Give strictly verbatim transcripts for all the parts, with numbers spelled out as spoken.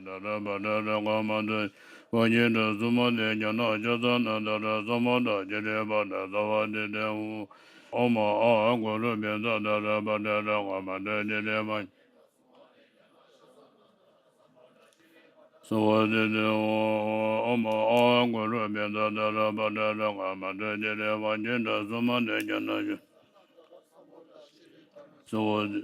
ཏཱ་ར་བ་ཏཱ་ར་ཀ་མ་ཏུ་ཡེ་ཕ་ཉི་ཏ་སུ་མ་ཏེ་ཛྙཱ་ན་ཤཱ་ཙ་ན་ཏཱ་ར་ས་མ་ཏ་ཙི་ཏི་པ་ཏ་ཙ་བ་ཏི་ཏེ་ཧཱུྃ། ཨོཾ་ཨ་གུ་རུ་བི་ཛ་ཏཱ་ར་བ་ཏཱ་ར་ཀ་མ་ཏུ་ཡེ་ཏི་ཏི་པ་ས་བ་ཏི་ཏེ་ཧཱུྃ། ཨོཾ་ཨ་གུ་རུ་བི་ཛ་ཏཱ་ར་བ་ཏཱ་ར་ཀ་མ་ཏུ་ཡེ་ཏི་ཏི་པ་ཉི་ཏ་སུ་མ་ཏེ་ཛྙཱ་ན་ཤཱ་ཙ་ན་ཏཱ་ར་ས་བ་ཏི།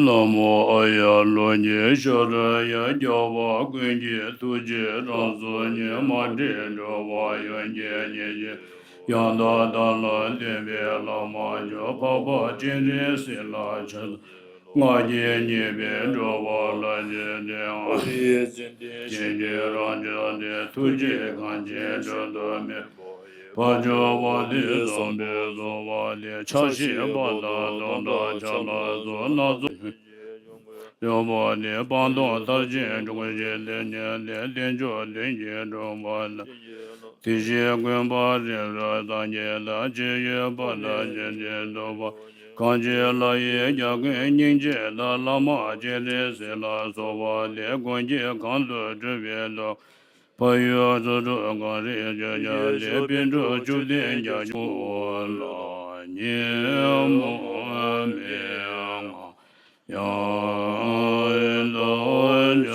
ན་མོ་ཨཱརྱ་གློག་བརྙན་ཤེས་རབ་དབྱིངས་རྒྱལ་བ་ཀུན་གྱི་ཐུགས་རྗེའི་རང་གཟུགས་ཉི་མ་སྤྲིན་འགྲོ་བ་ཡོན་ཏན་ཉི་ཤུ་ཡང་དག་བདག་ལ་སྟོན་པའི་བླ་མ་མཆོག་འཕགས་པ་སྤྱན་རས་གཟིགས་ལ་ཕྱག་འཚལ། ང་རྒྱལ་གཉིས་པའི་འགྲོ་བ་ལ་ཞེན་ཏེ་ཨ་ཡེ་ཙན་དན་གཞན་གྱི་རང་བྱུང་སྟེ་ཐུགས་རྗེ་གངས་ཅན་འགྲོ་དོན་མེད་པ་ཡི་བར་གྱུར་པ་དེ་བཟུང་བའི་བཟུང་བ་ལས་ཆགས་ཞེན་པ་དང་སྡུག་བསྔལ་ཆགས་སྣང་ཚོགས་སྣ་ཚོགས་ སྟོན་པ་ནི་སྤངས་རྟོགས་མཐར་ཕྱིན་དྲུག་ཞི་བདེ་ཉིད་ལས་རྟེན་མཆོག་བདུན་གྱིས་གྲུབ་པ་ལ། དེ་བཞིན་ཀུན་སྤངས་རིམ་གྲོ་སངས་རྒྱས་ལ། ཕྱིན་ཡོད་པ་དང་ཕྱིན་འབྱུང་ཐུབ་པ། གང་ཕྱིར་ལྷ་ཡི་རྒྱལ་ཀུན་སྙིང་རྗེ་དང་། ལྷ་མ་སྤྱན་རས་གཟིགས་ལ་སོགས་པ་ལས། ཀུན་མཁྱེན་གང་དུ་གྲུབ་པའི་ཐུགས། བག་ཡོད་ཚོགས་དྲུག་གང་རིགས་ཆོས་ཀྱང་ལས། པཎ་གྲུབ་བཅུ་བདུན་རྒྱ་ཆེན་ལ། ཉོན་མོངས་པའི་ངང་ཡང་དག་བྱ་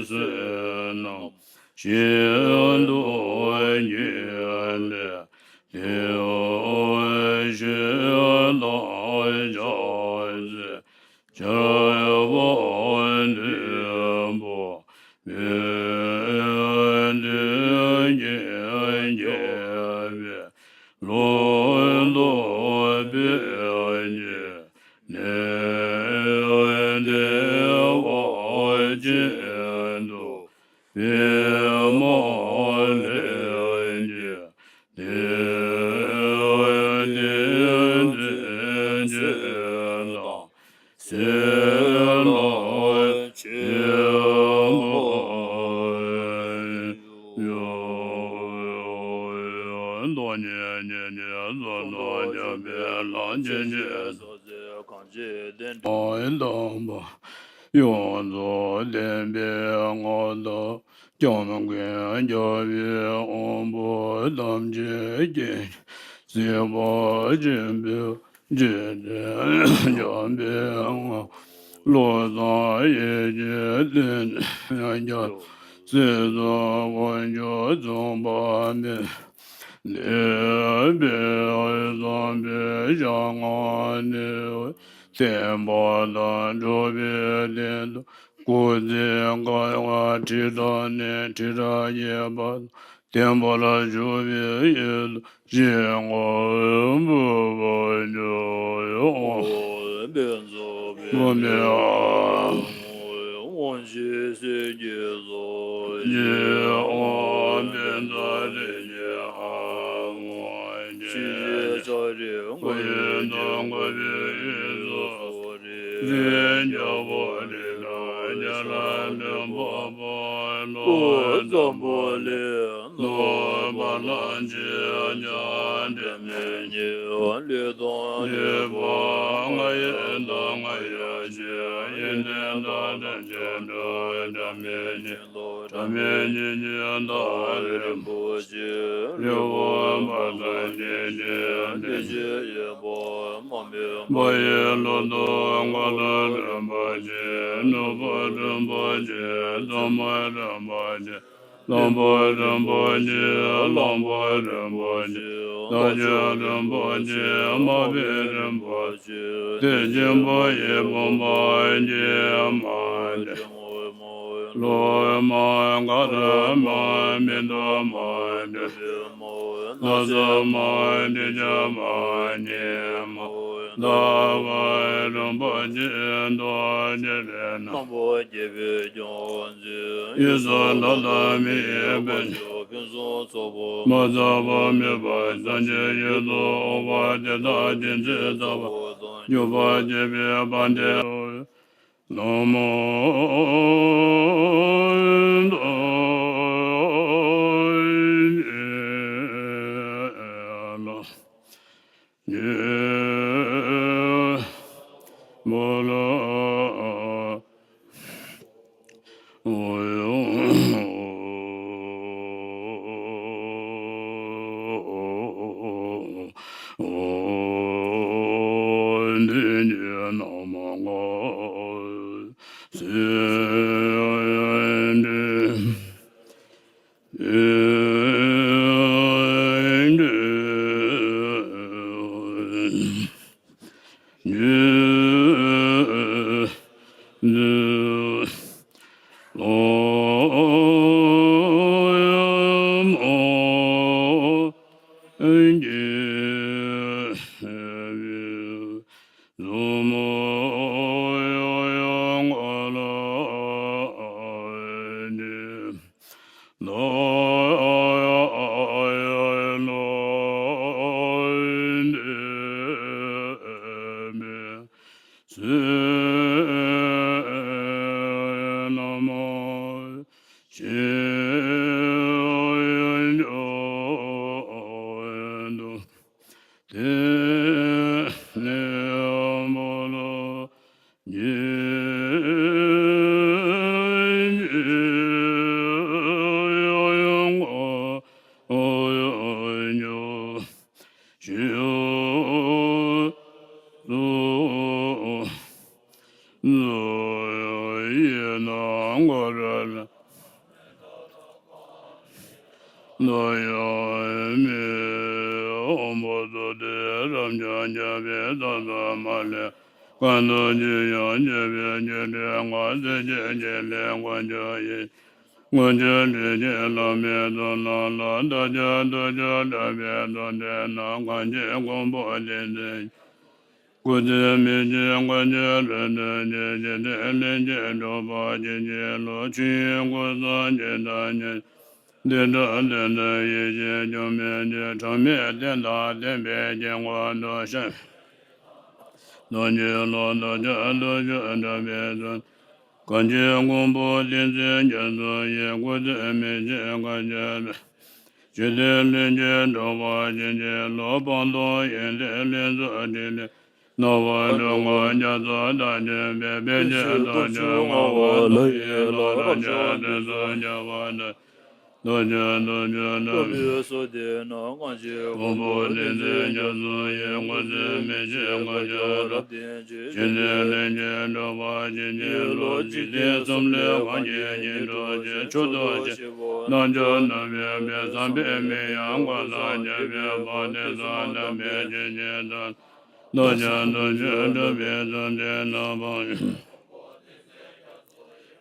སེམས་རྣམས། ཤིན་ཏུ་ཉེ་བའི་དེ་བཞིན་བདག་ཅག་ཚེ། འཆི་བ་འདོད་པ་མེད་དེ་ཉིད་ཀྱི་བློ་ལྡོག་པའི་ཕྱིར་ནི། བདེ་བ་ཅན་དུ་པདྨ་ལྷས་ཀྱིས། དེ་ནས་དེ་ཚེ་ཇི་ལྟར་ཟིལ་གྱིས་གནོན་པ་ཡང་། སྟོང་ཉིད་ཉིད་ནི་བཟོད་པ་མྱུར་བའི་ལམ། ཇི་སྙེད་སུ་གཟིགས་གང་ཞིག་བདེ་འབྲས་དམ་པ་ཡོངས་སུ་བསྟན་པའི་མངའ་བདག་སྐྱབས་མགོན་རྒྱལ་བའི་དབང་པོ་ཐམས་ཅད་ཀྱིས། གཟིགས་པ་ཆེན་པོའི་རྗེས་དྲན་བྱམས་པའི་ངང་། བློ་བཟང་ཡེ་ཤེས་ལྷུན་གྱིས་གྲུབ། སྲིད་གསུམ་དཀོན་མཆོག་མཚུངས་པ་མེད། འདས་པའི་བསམ་པའི་ཞལ་སྔ་ནས། བསྟན་པ་དང་འགྲོ་བའི་དོན་དུ། སྐུ་ཚེ་བསྐལ་པ་ཁྲི་ཕྲག་ནས་ཁྲི་ཕྲག་བརྒྱའི་བར་དུ། བརྟན་པར་བཞུགས་པའི་ཡུལ་དུ། ཞིང་ཁམས་བུ་བ་འཇོ་བའི་དབང་པོ་མེད་པ། དབང་ཕྱུག་སྲས་ཀྱི་ཚོགས་ཀྱིས་དབང་པོ་དང་རིགས་ཀྱི་དབང་པོ། ཕྱི་ཡི་ཆགས་རིགས་མགོ་ཡི་དོན་འགོ་པའི་ཡུལ་དུ། རིགས་རྒྱལ་པོ་རིགས་དང་རྒྱལ་སློབ་མགོན་པོ་པོ། ལོ་འཛམ་བུ་གླིང་ནོར་བ་ལ་ཅི་བྱ་འབྲལ་མེད་ཉིད། ལུས་དང་ལུས་པོ་ང་ཡི་དང་ང་ཡི་ཕྱིར། ཡོན་ཏན་དང་ལྡན་ཅིང་འགྲོ་བའི་འབྲལ་མེད་ཉིད་དོ། འབྲལ་མེད་ཉིད་ཉིད་དང་རིན་པོ་ཆེ། རི་བོ་འབར་དང་སྐྱེ་མཆེད་བདེ་གཤེགས་ཡོན་པོ་མ་འབད་པ་ཡི་ལོ་ཏོག་འགོ་ལ་ལོན་པ་ཆེ། ནོར་བུ་རིན་པོ་ཆེ། ཐོག་མ་རིན་པོ་ཆེ། ལམ་བུ་རིན་པོ་ཆེ། གླང་པོ་རིན་པོ་ཆེ། རྟ་མཆོག་རིན་པོ་ཆེ། མ་བུ་རིན་པོ་ཆེ། དེ་ཆེན་པོ་ཡི་བུམ་པ་ཡེ་མ་ཏེ། ལོ་མ་ག་ར་མ་མེ་ཏོག་མ་བདུད་བཞི་མ་ན་བཟའ་མ་དྲི་ཆབ་མ་ཉི་མ་ཟླ་བ་རིན་པོ་ཆེ་རྡོ་རྗེ་ལས་སྣང་བ་སྐྱེད་པའི་ཀྱང་མཛོད། ཡུལ་སོགས་ལྷ་དང་མི་ཡི་དཔལ་འབྱོར་ཕུན་སུམ་ཚོགས་པ་མ་ཟད་པ་མེད་པ་སངས་རྒྱས་ཡུལ་དུ་འོངས་པ་དེ་དག་དེ་ཚེ་ཐར་པ་དང་འགྱུར་བ་བྱེད་པའི་བར་དེར། ན་མོ་ མགོན་ཁྱོད་འདྲི་ཁྱེད་བླ་མེད་དུ་ལ་ལ་བདག་ཅག་ཐུགས་རྗེ་ལ་མེད་དུ་ལ་ལ་བདག་ཅག་མགོན་པོ་བསྟན་འཛིན། སྐུ་ཚེ་མི་ཤིགས་མགོན་ཁྱོད་རབ་ཏུ་བརྒྱུད། འཇིག་རྟེན་གླིང་རྗེ་འགྲོ་བ་ཇི་སྙེད་ལུ། ཆོས་དབྱིངས་སྐུ་གསུམ་ཇི་ལྟར་མཉེས། འདི་འདྲ་དོན་དུ་ཡིད་ཆེས་སྐྱོ་མེད་ཀྱི། གྲངས་མེད་རྟེན་དང་བརྟེན་པའི་དཀྱིལ་འཁོར་དུ་ཤར། རྡོ་རྗེ་ལོ་ཏོག་ཅག་ཏུ་བཞུགས་གྲགས་པའི་ཚུལ། གང་ཕྱིར་མགོན་པོ་བསྟན་འཛིན་རྒྱ་མཚོ་ཡི། སྐུ་ཚེ་མི་ཤིགས་མགོན་ཁྱོད་རབ། འཇིག་རྟེན་གླིང་རྗེ་འགྲོ་བ་ཇི་སྙེད་ལུ། སྤངས་རྟོགས་ཡོན་ཏན་ལེན་ཚུལ་ཕྲིན་ལས། རྣམ་པ་དྲུག་ཀུན་རྒྱ་མཚོ་ལྟར་བརྗོད་པའི། དཔེ་བྱད་སྟོབས་བཅུ་མངའ་བ་ལྷ་ཡི་ལྷ། རབ་འབྱམས་དུས་གསུམ་ཁྱབ་པ་དང་། རྡོ་རྗེ་རྡོ་རྗེ་རབ། རྟོགས་པའི་ཟོལ་གཏེར་ན་སྔ་ཕྱི་མགོན་པོ་བསྟན་འཛིན་རྒྱ་མཚོ་ཡི། སྐུ་ཚེ་མི་ཤིགས་མགོན་ཁྱོད་རབ་བརྟན་ཅིང་། འཇིག་རྟེན་གླིང་རྗེ་འགྲོ་བ་ཇི་སྙེད་ལུ། འཇིག་རྟེན་གསུམ་ལས་གང་ཕྱིར་སྙིགས་གྲོགས་ཤིག། མཆོག་ཏུ་གཤེགས་པ་རྣམས་ཀྱང་ནམ་ཡོད་པའི། བསམ་པས་མི་ཡལ་མགོན་དང་མཉམ་པའི་བར། དེང་སང་དམ་པའི་ཆོས་ཉིད་དང་། རྡོ་རྗེ་རྡོ་རྗེ་གྲགས་པའི་ཚུལ་ཁྲིད་རྣམ་པ།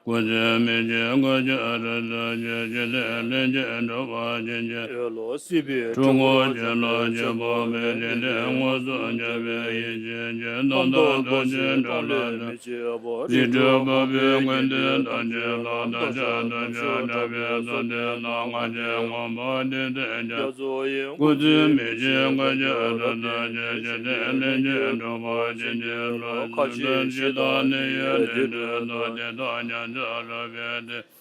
སྐུ་ཚེ་མི་ཤིགས་མགོན་ཁྱོད་རབ་ཏུ་བརྒྱུད། འཇིག་རྟེན་གླིང་རྗེ་འགྲོ་བ་ཇི་སྙེད། འཁྲུལ་འཁོར་ཆོས་ལ་རྗེས་དཔག་པའི། དེང་འདིར་མངོན་སུམ་བརྒྱུད་པའི་ཡེ་ཤེས་ཀྱི། རྣམ་དག་རྡོ་རྗེ་འགྲོ་ལ་ཕྱིན། རིགས་དྲུག་འཕགས་པའི་མངོན་མཐོའི་དར་ཅན་ལ། བདག་ཅག་ཐུགས་མཆོག་གྲགས་པའི་ཚུལ་ཁྲིད་རྣམ་པ། སྔ་ཕྱི་མགོན་པོ་བསྟན་འཛིན་རྒྱ། རྒྱ་མཚོ་ཡི། སྐུ་ཚེ་མི་ཤིགས་མགོན་ཁྱོད་རབ་ཏུ་བརྒྱུད། འཇིག་རྟེན་གླིང་རྗེ་འགྲོ་བ་ཇི་སྙེད་ལུ། མཁའ་སྤྱོད་ཇི་ལྟར་གནས་ཡོད་དེ་འདྲའི་མཐུ། དེ་དག་ཉམས་སུ་ལེན་པའི་ཚེ།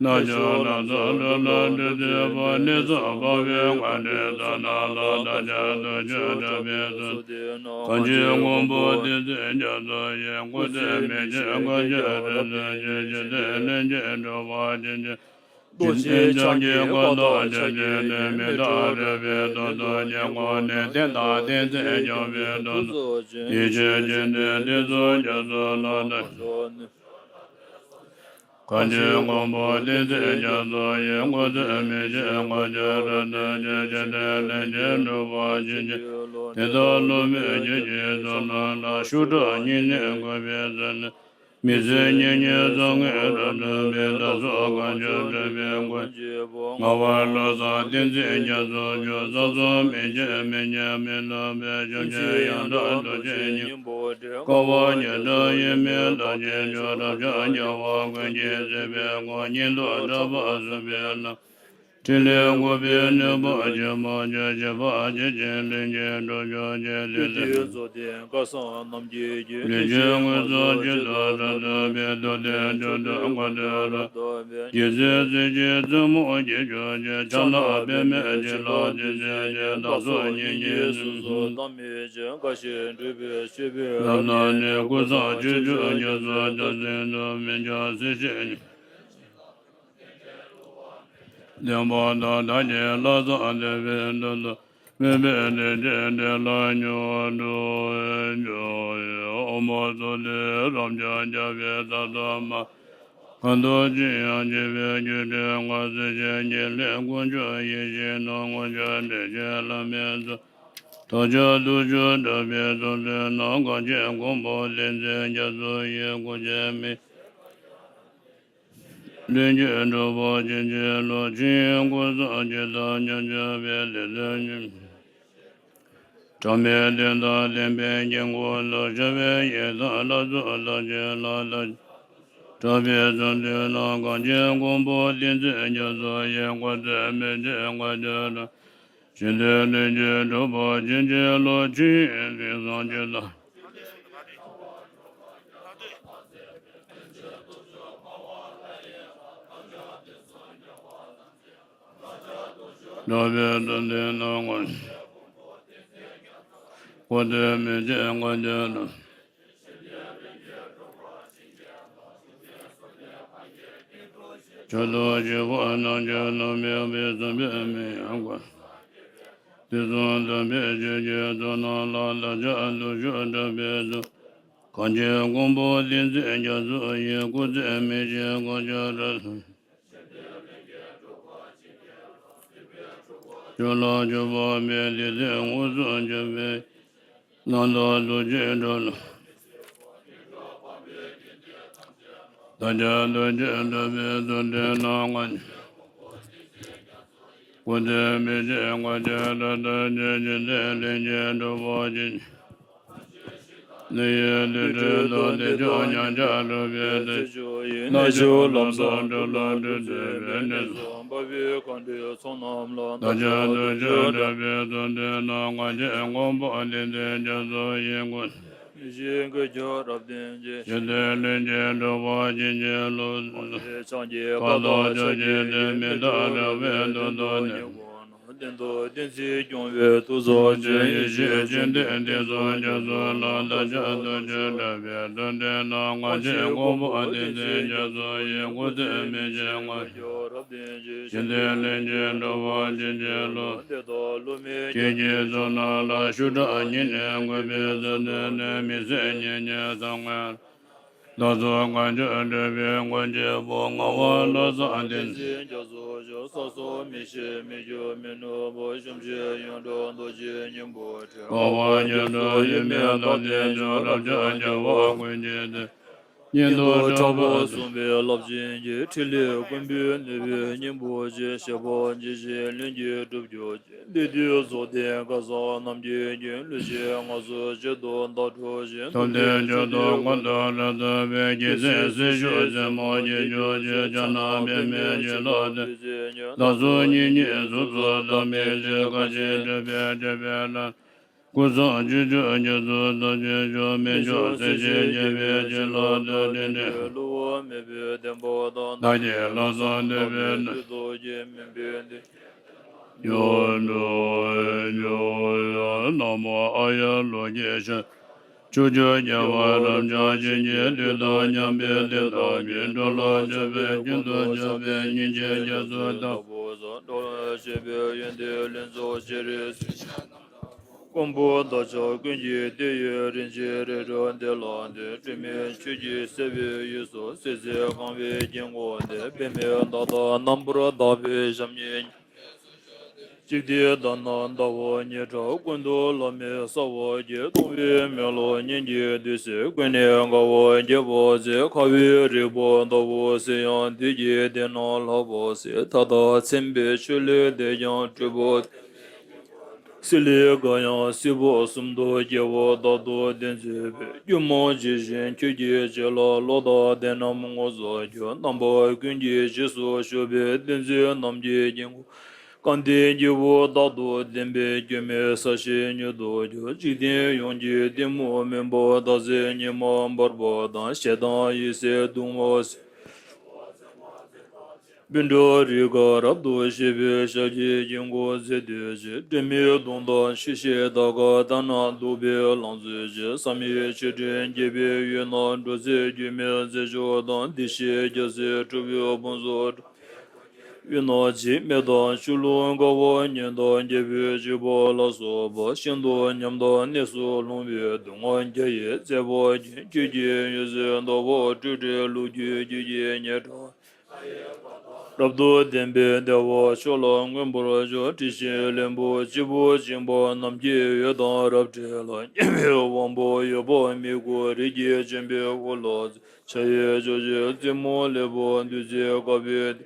རྣལ་འབྱོར་རབ་གསལ་ལྷུན་ལ་སྤྲུལ་མཛད་པ། གནས་གསུམ་འཕགས་པའི་མཁའ་འགྲོའི་གཙོ་རྣམས་ལ། བདག་ཅག་ཐུགས་མཆོག་གྲགས་པའི་ཚུལ་ཁྲིད་རྣམ་པ། གང་ཕྱིར་མགོན་པོ་བསྟན་འཛིན་རྒྱ་མཚོ་ཡི། སྐུ་ཚེ་མི་ཤིགས་མགོན་ཁྱོད་རབ་ཏུ་བརྒྱུད། འཇིག་རྟེན་གླིང་རྗེ་འགྲོ་བ་ཇི་སྙེད། རྡོ་རྗེ་འཆང་གི་བཀའ་དང་ཕྱག་རྒྱའི་བདུད། མི་རྟག་རོལ་པའི་གདུང་དུ་ཉེན་ཁོང་ནས། བསྟན་དང་བསྟན་འཛིན་སྐྱོང་བའི་དོན་དུ། ཡེ་ཤེས་ཀྱི་གནས་དེ་ཚུ་རྒྱ་མཚོ་ལ་བཏབ། གང་ཕྱིར་མགོན་པོ་བསྟན་འཛིན་རྒྱ་མཚོ་ཡི། སྐུ་ཚེ་མི་ཤིགས་མགོན་ཁྱོད་རབ་ཏུ་བརྒྱུད། འཇིག་རྟེན་གླིང་རྗེ་འགྲོ་བ་ཇི་སྙེད། དེ་དག་བསླུ་མེད་རྒྱུད་ཀྱི་ཚུལ་རྣམས་ལ། ཤུགས་དྲག་སྙིང་ནས་གུས་པས་གསོལ། མི་ཟད་སྙན་བརྒྱུད་གསུང་ངེས་རབ་ཏུ་སྤེལ། བདག་སོགས་གང་བྱུང་སྤྲུལ་པའི་མགོན། ངག་དབང་བློ་བཟང་བསྟན་འཛིན་རྒྱ་མཚོ་མཆོག། ས་གསུམ་མི་མཇལ་མི་ཉམས་མི་ནུབ་པའི། ཆོས་ཀྱི་ཡང་དག་རྡོ་རྗེ་སྙིང་པོ་སྒྲ། དཀའ་བ་ཉེ་དྲགས་ཡིད་མི་བརྟན་ཅིང་འཇོམས། རབ་འབྱམས་རྒྱལ་བ་ཀུན་གྱི་སྲིད་པའི་མགོན། ཉན་ཐོས་གྲགས་པ་གསུམ་པའི་ལམ། ཕྲིན་ལས་འགུགས་པའི་ནུས་པ་ཆེན་པོ་ཡོད། བྱེ་བ་ཕྱེད་ཀྱིས་གླིང་རྗེ་འགྲོ་བཅུག་ཅིང་། དེ་དུས་རྫོགས་ལྡན་བཀའ་གསུང་རྣམས་ཀྱི་རྒྱུད། ལུས་ཅན་མངོན་སུམ་ཇི་ལྟར་རབ་ཏུ་འཕེལ། ཐུབ་བསྟན་མཆོག་ཏུ་མགོན་ཁྱོད་རབ་ཏུ་བརྒྱུད། རྒྱལ་སྲས་གཟི་བརྗིད་བཙུན་མོ་དཀྱིལ་འཁྱོག་ཅན། ཕྱག་ན་པདྨོ་བྱིན་རླབས་ཏི་སེའི་རྒྱན། བདག་སོགས་སྙིང་རྗེའི་གཟུགས་སུ་བལྟམས་མོད་ཀྱང་། དགའ་བཞིན་སྤྲུལ་པའི་སྤྱོད་པས་རབ་གནས་ནས། ཀུན་བཟང་ཆོས་སྐྱོང་རྒྱ་མཚོ་རྒྱལ་བསེན་དུ། མི་འགྱུར་སྲིད་ཞིའི་བདེན་པ་དང་། བདག་གི་ལྷག་བསམ་དད་པའི་མདུན་དུ། མོས་པས་འདི་སྐད་དེ་ལ་མྱུར་འགྲོ་བའི་འགྱུར་བའི། ཨོཾ་སྭ་སྟི། རབ་འབྱམས་རྒྱལ་བའི་ཐ་ཚོ་མ། གང་ཐོབ་ཅི་ཡང་བགྱིས་པའི་རྒྱུ་འབྲས་བསྔོ། སྲིད་ཞིའི་ཉེར་ལེན་དཀོན་མཆོག་ཡིད་བཞིན་ནོར། མངོན་སྤྱོད་འདི་སྐད་བླ་མའི་ཚུལ། དག་ཅིང་ཐུགས་མཆོག་གྲགས་པའི་ཚུལ་ཁྲིད་རྣམས། གང་ཕྱིར་མགོན་པོ་བསྟན་འཛིན་རྒྱ་མཚོ་ཡི། སྐུ་ཚེ་མི་ལུས་ཀྱི་འགྲོ་བ་ཅི་མཆིས་ལོ། ཆོས་དབྱིངས་སྐུ་གསུམ་ཇི་ལྟར་ཉམས་སུ་ལེན། དེ་ཚུལ་གྲངས་མེད་རྟེན་དང་བརྟེན་པའི་དཀྱིལ་འཁོར་དུ། ཤར་བའི་ཡི་དམ་ལྷ་ཚོགས་རྡོ་རྗེ་ལ། གྲགས་པའི་ཚུལ་ཁྲིད་རྣམས། གང་ཕྱིར་མགོན་པོ་བསྟན་འཛིན་རྒྱ་མཚོ་ཡི། སྐུ་ཚེ་མི་ཤིགས་མགོན་ཁྱོད་རབ། འཇིག་རྟེན་གླིང་རྗེ་འགྲོ་བ་ཇི་སྙེད་ལུ། ཆོས་དབྱིངས་དེང་སང་ཇི་ལྟར། གྲགས་པའི་ཚུལ་ཁྲིད་རྣམས། སྐུ་ཚེ་མི་ཤིགས་མགོན་ཁྱོད་རབ། མཆོག་ཏུ་གྱུར་པ་རྣམས་ཀྱང་ནམ་ཡང་འབད་མི་ཚུགས་པའི་མིང་ཡང་བསྐོར། དུས་གསུམ་དམ་པའི་ཆོས་ཀྱི་གཙུག་ན་ལ། བདག་ཅག་ཐུགས་མཆོག་གྲགས་པའི་གཙུག། གངས་ཅན་ཀོང་པོ་བསྟན་འཛིན་རྒྱ་མཚོ་ཡི། སྐུ་ཚེ་མི་ཤིགས་དཀོན་མཆོག་གྲགས་སུ། ཆོས་ལ་སྤྱོད་པ་མེད་དེ། དེ་མངོན་སུམ་གྱུར་པའི། རྣམ་དག་ཐུགས་རྗེའི་འགྲོ་ལ། བདག་ཅག་ཐུགས་རྗེ་དྲན་པས་བདག་འདྲེན་གནང་། སྐུ་ཚེ་མི་ཤིགས་དཀོན་མཆོག་གྲགས་སུ། ཇི་ལྟར་ལྷུན་གྱིས་གྲུབ་པ་ཇི་སྙེད། ནི་ཡི་དུར་ཁྲོད་དུ། དེ་ཕྱོགས་ཉམས་ཆག་འགྲོ་བའི་དུས། ལྷ་ཆོས་ལམ་ཟབ་འགྲོ་ལ་སྒྲོལ་བྱེད་པའི་གནས་སུ། བདག་ཅག་ཐུགས་རྗེ་དྲན་པས་བདག་འདྲེན་གནང་། གངས་ཅན་ཀོང་པོ་བསྟན་འཛིན་རྒྱ་མཚོ་ཡི། སྐུ་ཚེ་མི་ཤིགས་དཀོན་མཆོག་རབ་བརྟན་ཅིང་། ཇི་ལྟར་ལྷུན་གྱིས་གྲུབ་པ་ཇི་སྙེད་ལྷུན། ཕྱག་གི་ཁ་དོག་ཕྱོགས་ཀྱི་དུས། མི་རྟག་འཁྲུགས་པའི་དུས་སུ་ནི། གདན་དུ་བསྟན་སྲིད་སྐྱོང་བའི་ཐུགས་སྲོག་ཆེན། ཡེ་ཤེས་སྤྱན་ལྡན་དེ་ཚོགས་རྒྱ་མཚོ་ལ། བདག་ཅག་ཐུགས་རྗེ་དྲན་པས་བདག་འདྲེན་གནང་། གངས་ཅན་ཀོང་པོ་བསྟན་འཛིན་རྒྱ་མཚོ་ཡི། སྐུ་ཚེ་མི་ཤིགས་དཀོན་མཆོག་རབ་བརྟན་ཅིང་། ཇི་ལྟར་ལྷུན་གྱིས་གྲུབ་པ་ཇི་སྙེད་ལྷུན། དེ་དག་བསླུ་མེད་ཁྱེད་ཀྱི་གཙུག་ན་ལ། ཤུགས་དྲག་ཉིད་ནས་འགོད་པའི་ཟིལ་གནོན་ནི། མི་བཟད་ཉིད་ནས་ཟང་ངེ། བདག་སོགས་མཁའ་སྤྱོད་སྒྲུབ་པའི་མགོན་གཅིག་པུ། ངག་དབང་བློ་བཟང་བསྟན་འཛིན་རྒྱ་མཚོ་མཆོག། ས་སོགས་མི་ཤིགས་མི་འགྱུར་མི་ནུབ་པ། གཤོམ་ཞིང་ཡོངས་གྲོལ་རྡོ་རྗེའི་སྙིང་པོ་ཁྲིད། འཕགས་པ་རྒྱ་མཚོ་ཡུལ་མི་རྟག་བསྟན་མཆོག། རབ་འབྱམས་རྒྱལ་བ་ཀུན་གྱི་དོན། སྙན་དུ་གྲགས་པ་གསུངས་པའི་རླབས་ཆེན་གྱི། ཕྲིན་ལས་ཀུན་པོའི་ནུས་པའི་སྙིང་པོ་ཆེ། བཞད་པ་ཇི་བཞིན་ལྷུན་གྱིས་གྲུབ་གྱུར་ཅིག། འདི་དུས་རྫོགས་ལྡན་མཁའ་ཟག་རྣམས་ཀྱི་རྒྱུན། ལུས་ཅན་ངལ་གསོ་གཅིག་ཏུ་བདག་འགྲོ་ཞིང་། ཐུབ་བསྟན་མཆོག་ཏུ་མངོན་དུ་རབ་རྫོགས་པའི། རྒྱལ་སྲས་སྲི་ཞུ་རྩེ་མོ་རྒྱན་གྱུར་ཅིག། ཕྱག་ན་པདྨས་བྱིན་རླབས་ཏེ། བདག་སོགས་སྙིང་ཉེ་གཟུགས་སུ་བདག་མེད་ཅིང་། བཀའ་བཞིན་སྒྲུབ་པའི་སྤྲུལ་པའི་ལྷ། སྐུ་གསུང་ཐུགས་ཀྱི་རྒྱ་མཚོ་རྡོ་རྗེ་མཆོག། སྨན་མཆོག་གསེར་ཞུན་རྒྱས་པའི་བྱིན་རླབས་ཏེ། བླུ་བ་མེད་པའི་བདེན་པ་དང་། བདག་གི་ལམ་བཟང་སྟོན་པའི་ནུས། ཐུགས་རྗེ་མུན་པའི་མདུན། ཡོད་དོ་ཡོད་ཡོད། ན་མོ་ཨཱརྱ་ལོ་ཀེ་ཤ། ཕྱོགས་བཅུའི་རྒྱལ་བ་རབ་འབྱམས་ཞིང་། དུས་དང་མཉམ་པའི་དེ་དག་གི། འགྲོ་ལ་ཕྱག་འཚལ་ཀུན་ཏུ་ཁྱབ་པའི། སྙིང་རྗེའི་རྒྱ་མཚོ་ལྟ་བུ་ཟབ། འགྲོ་བའི་སྤྱོད་པའི་ཡོན་ཏན་ལེན་ཚོགས་ཤེས་རིག་གཟི་བརྗིད་རྣམ་དག་པོ། མགོན་པོ་བདག་ཅག་ཀུན་གྱི་དེ་ཡི་རིན་ཆེན་རིགས་དྲུག་འདི་ལ་འདུད། སྤྲོས་མེད་ཆོས་ཀྱི་སྲིད་པའི་དབུས་སུ། སྲིད་རྩེ་གང་བའི་དཀྱིལ་འཁོར་འདི། པདྨས་བདག་ལྟ་རྣམ་པར་དག་པའི་ཞབས་གཉིས་བསྙེན། འཇིག་རྟེན་དག་ན་ཟླ་བ་ཉི་ཁྲ་ཀུན་ཏུ་ལམ་མེ་གསལ་བར་བགྱི། སྟོང་པའི་མེ་ལོང་ཉིད་ཀྱི་བདུད་རྩི་ཀུན་ནས་དགའ་བ་རྒྱས་པར་མཛད། ཁ་བའི་རི་བོ་ལྟ་བུ་ཟེར་ཡང་དུས་ཀྱི་དེ་རྣམས་ལྷག་པར་གསལ། མཐའ་དག་མཚན་དཔེའི་ཆོས་ལས་འདས་ཀྱང་སྤྲོས་པ། སྲིད་ལས་འགགས་ཡང་སྲིད་པ་གསུམ་དུ་སྐྱེ་བ་རྟག་ཏུ་བདེན་མཛོད་པའི། རྒྱུད་མང་ཇི་བཞིན་ཁྱོད་ཀྱི་རྗེས་ལ། བློ་དང་དེ་རྣམས་ངོ་སོ་བསྒྱུར། རྣམ་པ་ཀུན་གྱི་རྗེས་སུ་ཞུགས་པའི། བདུད་རྩིའི་རྣམ་བསྒྱིངས་དཀྱིལ་འཁོར། སྐལ་ལྡན་སྐྱེས་བུ་རྟག་ཏུ་བདེན་པའི་སྐྱོན་མེད་ས་གཞི་ཉིད་དུ་གྱུར། འཇིག་རྟེན་ཡོངས་ཀྱི་གཏི་མུག་མུན་པ་དག་ཚེ་ཉི་མ་འབར་བ་དང་། ཞེ་སྡང་ཡེ་ཤེས་གདུང་བ་སེལ། བཻ་ཌཱུརྱ་རིགས་དཀར་རབ་ཏུ་ཞིག་པའི། ཞབས་ཀྱི་དཀྱིལ་འཁོར་མཛེས་སྡུད་ཅིང་། སྒྲོན་མེའི་གདུང་དང་ཕྱི་བཤད་དར་དཀར་དར་ནག་བདུག་པའི་ལང་ཚོས་བརྗིད། བསམ་ཡས་ཆོས་སྤྲིན་རྒྱས་པའི་དབུས་ན། འབྲུ་རྩི་རྒྱུན་མའི་རྩི་མཆོག་དང་། བདེ་གཤེགས་རྒྱལ་སྲས་སྤྲུལ་པའི་ཕུན་ཚོགས་འགྲུབ་པའི་དབུས་ན། འཇིགས་མེད་དང་ཆོས་ལུགས་འགལ་བ་ཉིད་དང་། རྒྱལ་པོའི་བྱེད་པ་ལ་སོགས་པ། ཤིན་ཏུ་ཉམས་དང་གནས་སུ་ལྷུང་བའི། སྡུག་བསྔལ་རྒྱ་ཡི་མཛེས་པ་ཅན། ཁྱོད་ཀྱི་འོད་ཟེར་ལྟ་བུར་སྤྲུལ་ཏེ། ལོ་རྒྱུས་རྒྱུད་ཀྱི་སྙན་གྲགས། རབ་ཏུ་ལྡན་པའི་བདེ་བ་མཆོག་ལ་མངོན་པར་བྱོན། དྲི་ཞིམ་ལེན་པོ་སྐྱེས་བུ་སྦྱིན་པ་རྣམས་ཀྱི། འོད་དང་རབ་འཕྲད་ལ་སྙན་པའི་དབང་པོ་ཡོད་པ་མི་དགོས། རིགས་ཀྱི་བྱིན་པས་དབུ་ལ་ཕྱག་གཡས་ཕྱོགས་བཞིར་རྩེ་མོ་ལེགས་པར་བདུད་རྩིས་དཀར་པོའི་ལྡེ།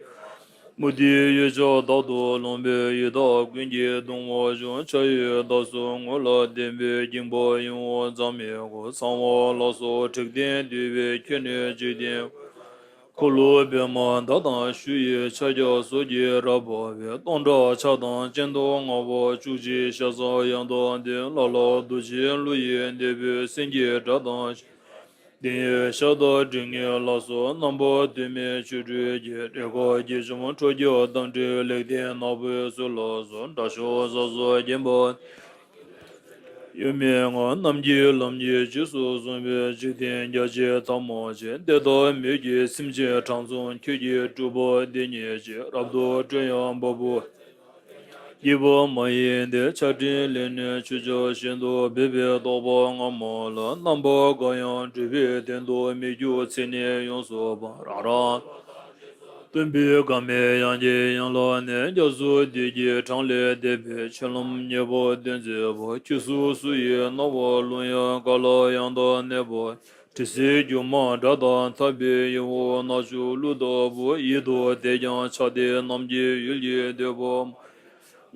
མུ་ཏིག་གཡུ་ལྕགས་དག་ཏུ་ལོངས་པའི་ཡི་དྭགས་ཀུན་གྱིས་གདུང་བར་བྱོན། ཕྱག་གཡས་དར་ཟུར་ངོས་ལ་ལྡན་པའི། སྙིང་པོ་ཡིད་འོང་ཟག་མེད་ཀྱི། གསང་བ་ལ་སོགས་དྲེགས་ལྡན་འདུས་པའི། ཁྱོན་ནས་འཇིག་རྟེན་འཁོར་ལོ་པདྨ་འདབ་དང་གཞུ་ཡི་ཕྱག་རྒྱ་སོགས་ཀྱིས་རབ་བབས་པའི། སྟོང་ཕྲག་ཕྱག་དང་སྤྱན་དང་རྔ་བ་བཅུ་གཅིག་ཤ་ཟ་ཡང་དག་ལྡན། ལ་ལ་རྡོ་རྗེའི་གླུ་ཡིས་འདེབས་པའི། སེང་གེའི་སྒྲ་དང་ཞལ་ལྡན་ཡི་ཤ་དང་དྲི་ངད་ལ་སོགས། རྣམ་པ་དུ་མའི་ཆོ་འཕྲུལ་གྱིས། རེས་འགའ་དགྱེས་བཅོམ་ཁྲོ་རྒྱལ་དམ་ཁྲིད་ལེགས་ལྡན་ནག་པོའི་ཚུལ་ལ་སོགས། དགྲ་ཤོག་ཟ་སོགས་བརྒྱན་པ། གཡོ་མེད་ངང་རྣམ་མཁྱེན་ལམ་གྱིས་རྗེས་སུ་བཟུང་བའི་འཇིག་རྟེན་རྒྱ་ཆེའི་ཐ་མ་ཆེ། བདེ་དང་མོས་ཀྱི་སེམས་ཅན་དྲང་སྲོང་ཁྱོད་ཀྱི་སྤྲུལ་པ་འདི་ཉིད་ཀྱིས། རབ་ཏུ་བསྐྲུན་ཡང་འབབ་བོ། སྐྱེས་བུ་མ་ཡིན་ཏེ། ཆགས་དྲན་ལས་ནི་ཆོས་ཆགས་བཞིན་དུ་སྦས་པའི་རྟོག་པ་སྔ་མ་ལ། རྣམ་པ་འགའ་ཡང་སྒྲིབ་པའི་སྟེང་དུ་མི་རྒྱུག་ཚེ་ནི་ཡོངས་སུ་སྤངས། རང་རང་སྟོན་པའི་དགའ་མའི་དབྱངས་ཀྱི་ཡན་ལག་ནས། རྒྱ་མཚོ་འདི་གི་གྲངས་ལས་འདས་པའི་ཆོས་ལམ་ཉེ་བར་སྟོན་མཛད་པ། ཁྱེད་སུ་སུ་ཡིས་རྣ་བར་ཀློང་ཡང་ག་ལ་ཡང་དག་གནས་པ། དྲི་ཟའི་རྒྱུ་མ་སྒྲ་དང་འཐག་པའི་ཡིད་འོང་རྣ་ཅོག་གླུ་ལྟ་བུ། ཡིད་དུ་བདེ་ཀྱང་ཆགས་ཏེ་ནམ་མཁའི་ཡུལ་གྱི་འདོད་པ།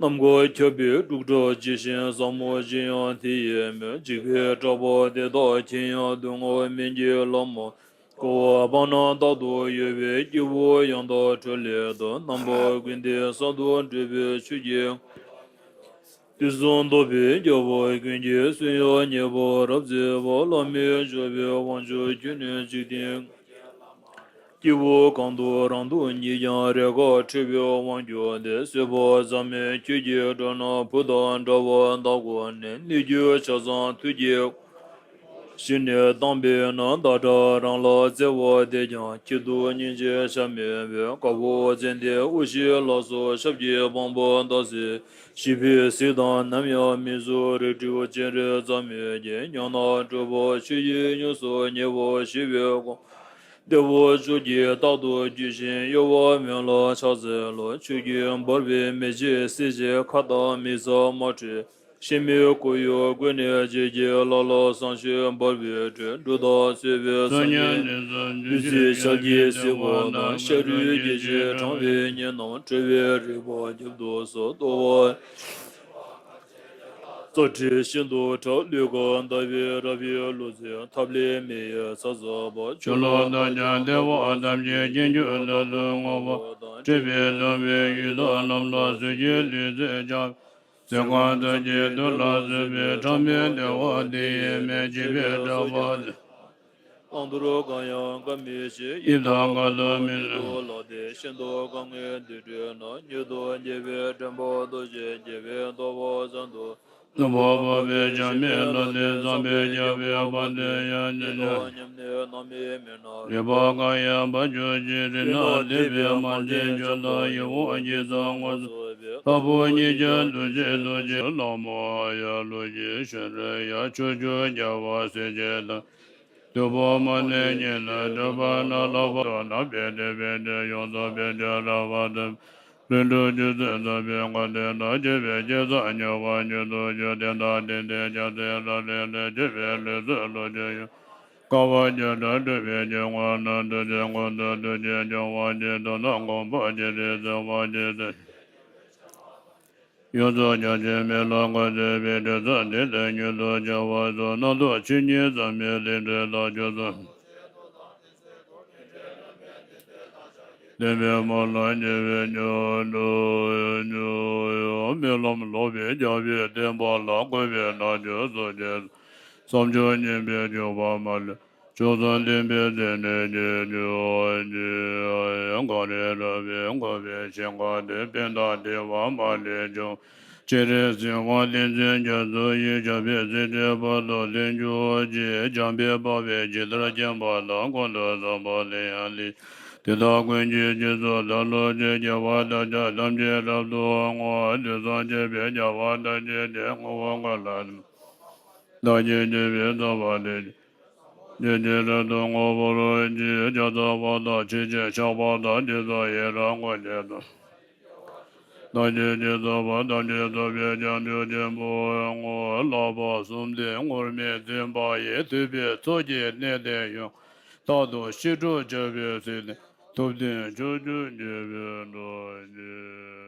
ནམ་མཁའ་ཁྱབ་པའི་འབྲུག་སྒྲ་ཇི་བཞིན་ཟབ་མོ་ཇི་ཡང་དེ་ཡི་མོད། འཇིགས་པའི་སྐྲག་པ་དེ་དག་མཁྱེན་ཡང་སྡུག་བསྔལ་སྨན་གྱི་ལམ་མ། དགའ་བ་སྤང་ན་རྟག་ཏུ་གཡོ་བའི་སྐྱེ་བོ་ཡང་དག་གྲོལ་ལེགས་སོ། རྣམ་པ་ཀུན་བདེ་གསར་དུ་འགྲུབ་པའི་ཆོས་ཀྱི། དུས་གསུམ་རྟོག་པའི་རྒྱལ་པོ་ཀུན་གྱི་བསོད་ཡོན་ཉེ་བར་རབ་མཛེས་པ། བླ་མེད་མཆོད་པའི་དབང་ཕྱུག་ཁྱོད་ནི་འཇིག་རྟེན་སྐྱེ་བོ་གང་དུ་རང་དུ་གཉིད་ཀྱང་རེ་འགའ་འཁྲིད་པའི་དབང་གྱུར་ཏེ། བཟོད་པ་ཟག་མེད་ཁྱོད་ཀྱི་དྲུང་ན་བུ་དང་འདྲ་བར་བདག་གོ་ནས། སྣོད་ཀྱི་ཆ་ཚང་ཐུགས་ཀྱི་གཞི་ནས་བཏང་བས་ན། བདག་འདྲ་རང་ལ་བརྩེ་བ་དེས་ཀྱང་། ཁྱད་དུ་སྙིང་རྗེ་བྱ་མེད་པས། དཀར་པོ་ཙན་དན་དབུ་ཞྭའི་ལ་སོགས་ཞབས་ཀྱིས་འཕངས་པ་ལྟར་གཟིགས། ཤིས་པའི་གཟིགས་དང་ནམ་ཡང་མི་བཟོད་རིགས་དྲུག་སྤྱན་རས་གཟིགས་མོས་ཀྱི། ཉོན་མོངས་དྲུག་པོ་ཆོས་ཀྱི་དངོས་སུ་ཉེ་བར་ཞི་བའི་དགོངས། བདེ་བ་བཅུ་གྱིས་རྟག་ཏུ་སྐྱོབ་ཅིང་གཡོ་བ་མེད་ལ་ཕྱག་འཚལ་ལོ། ཆོས་ཀྱི་འབར་བའི་མེ་ལྕེ་བསྲེགས་བྱས། མཁའ་དང་མི་ཟད་དམར་ཁྲིད། ཤེས་མེད་ཁོར་ཡུག་ཀུན་ནས་བརྗིད་ཀྱིས། ལ་ལ་བཟང་སྤྱོད་འབར་བའི་དྲོད། འབྲུ་དང་བཅས་པའི་སངས་རྒྱས་བདུད་རྩི་ཞལ་གྱིས་བསིལ་བ་དང་། ཤ་རུས་སྐྱེ་མཆེད་གྲང་བའི་གཉེན་རྣམས། བྲལ་བའི་རིག་པ་རྒྱབ་ཏུ་སོང་། ལྟོ་བ་རྩ་དྲི་ཤིན་ཏུ་ཕྲ། ལུས་ཁམས་འདར་བའི་རབ་ཡིན་ལུས་རྩལ། ཐབས་ལས་མེ་ཡི་ས་བཟའ་བ། ཆུ་ལོག་དང་ཀྱང་བདེ་བ་ཐམས་ཅད། སྐྱེ་འགྱུར་རྣམས་སུ་བསྔོ་བ་དང་། བཀྲེས་པའི་གདུང་བའི་ཡུལ་དུ་རྣམས་ལ། གཟུགས་ཀྱི་ལུས་རྩལ་སྦྱངས། ཚིག་རྐང་ཐུགས་ཀྱི་མཐུ་ལ་བཟོད་པའི། ཕྲ་མོའི་བདེ་བ་དེ་ཡིས་མེད། བྱིས་པའི་སྐྲག་པ་དེ། བླང་དོར་གང་ཡང་བཀའ་མི་བྱེད། དབྱིབས་དང་འགལ་དུ་མི་འགྲོ། ལག་དེ་ཤིན་ཏུ་དཀའ་ངལ་འདི་བསྒྲུབས་ན། མྱུར་དུ་རྒྱལ་བའི་དྲན་པ་ཐོབ་ཅིང་། རྒྱལ་བའི་ཐོབ་པ་བཟང་དུ། ནུབ་མོ་བོད་པའི་བྱམས་པའི་བློ་དེ། བསམ་པས་ཁྱབ་པའི་བར་དུ་ཡང་། ཉིད་དང་མཉམ་ནི་ནམ་ཡང་མེད་ན། རིག་པ་གང་ཡང་བར་གྱུར་ཅིག་རིག་ན་འདས་པའི་མ་ཚད་ཆོས་དང་། ཡིད་འོང་ཇི་ཙམ་དངོས་སུ་སྦས། ལྷ་བུ་གཉིས་ཀྱང་འདུ་བྱེད་འདུ་བྱེད། ལྷ་མོ་ཡ་ལུ་ཅིག་ཤེས་རབ་ཡ། ཕྱོགས་བཅུའི་རྒྱལ་བ་སྲས་བཅས་དང་། དུས་བབ་མ་ནས་ཉིད་ནས་གྲུབ་པ་ན། ལྷག་པར་དུ་ན་བེ་ཏེ་བེ་ཏེ་ཡོངས་སུ་བེ་ཏེ་ར་བ་ཏེ། ལྷུན་གྲུབ་རྒྱུད་ཚོད་རྩོད་པའི་སྐབས་དེ་དག་སྐྱེས་པའི་སྐྱེས་མཚམས་མྱུར་བར་མྱུར་དུ་གྱུར། དེ་དག་དེ་འདྲའི་སྐྱེས་ཚེ་རབ་རིམ་ལས། སྐྱེས་པའི་ལུས་རྩལ་ལུ་ཅི་ཡོད། དཀའ་བ་རྒྱུ་འབྲས་སྒྲུབ་པའི་རྒྱུ། དངོས་རྣམས་ཐུགས་རྗེ་ཁོང་དུ་ཐུགས་རྗེས་སྐྱོང་བ་གཅིག་ཏུ་ན་དགོངས་པ་གཅིག་སྟེ་བརྩོན་པ་གཅིག་སྟེ། ཡོངས་སུ་བསྐྱང་ཞིང་མི་ལ་བཀའ་སྩལ་བའི། དྲི་ཟ་འདི་ལྟར་མྱུར་དུ་བྱ་བ་སོགས། རྣམ་རྟོག་ཆོས་ཉིད་ཟག་མེད་ལས་འབྲས་ལ་འགྱུར་ཚུལ། བསྟན་པའི་མ་ལ་ཉེ་བའི་ཉོན་དུ་ཉོན། རྨི་ལམ་ལོག་པའི་རྒྱལ་པོའི་བསྟན་པ་ལ། བཀོད་པའི་རྣལ་འབྱོར་སོགས་ཀྱིས། བསམ་བྱུང་སྙན་པའི་འཇུག་པ་མ་ལུས། མཆོག་གསུམ་བསྟན་པའི་ཚེ་ནས་ཀྱི་རྒྱུ་ཡིན། གངས་རི་ར་བས་བསྐོར་བའི་ཞིང་ཁམས་འདིར། ཕན་དང་བདེ་བ་མ་ལུས་འབྱུང་། སྤྱན་རས་གཟིགས་དབང་བསྟན་འཛིན་རྒྱ་མཚོ་ཡི། ཞབས་པད་སྲིད་མཐའི་བར་དུ་ལྷུན་གྱུར་ཅིག་འཇམ་དཔལ་དཔའ་བོས་ཇི་ལྟར་མཁྱེན་པ་དང་། ཀུན་ཏུ་བཟང་པོ་ལ་ཡང་ལེགས། དེ་དག་ཀུན་གྱི་རྗེས་སུ་བདག་སློབ་ཅིང་། དགེ་བ་བདག་ཅག་ཐམས་ཅད་རབ་ཏུ་བསྔོ། དུས་གསུམ་གཅེས་པའི་རྒྱལ་བ་དག་གིས་ཀྱང་། བསྔོ་བ་འགའ་ལ་བདག་གིས་བགྱིས་པའི་ཐོབ་པ་དེ། ཉིད་ཀྱིས་རབ་ཏུ་བསྔོ་བར་བགྱི། ཕྱག་འཚལ་བ་དང་ཕྱིར་ཕྱིན་བཤགས་པ་དང་། དེ་སོགས་ཡི་རང་ངོ་ཉིད་དུ། བདག་གིས་ཀྱང་ཐོབ་པ་ཐམས་ཅད་ཐོབ་པའི་བྱང་ཆུབ་ཆེན་པོའི་ངོ་བོ། བསླབ་པ་གསུམ་ལྡན་ངུར་སྨྲིག་འཛིན་པ་ཡི། ཐུབ་པའི་ཚོགས་ཀྱིས་གནས་དེར་ཡོངས། རྟག་ཏུ་ཞི་ཁྲོ་བྱ་བའི་ཚུལ་ནི། ཐུབ་བསྟན་ཕྱོགས་བཅུར་རྒྱས་པར་སྤྲོ་ཞིང་།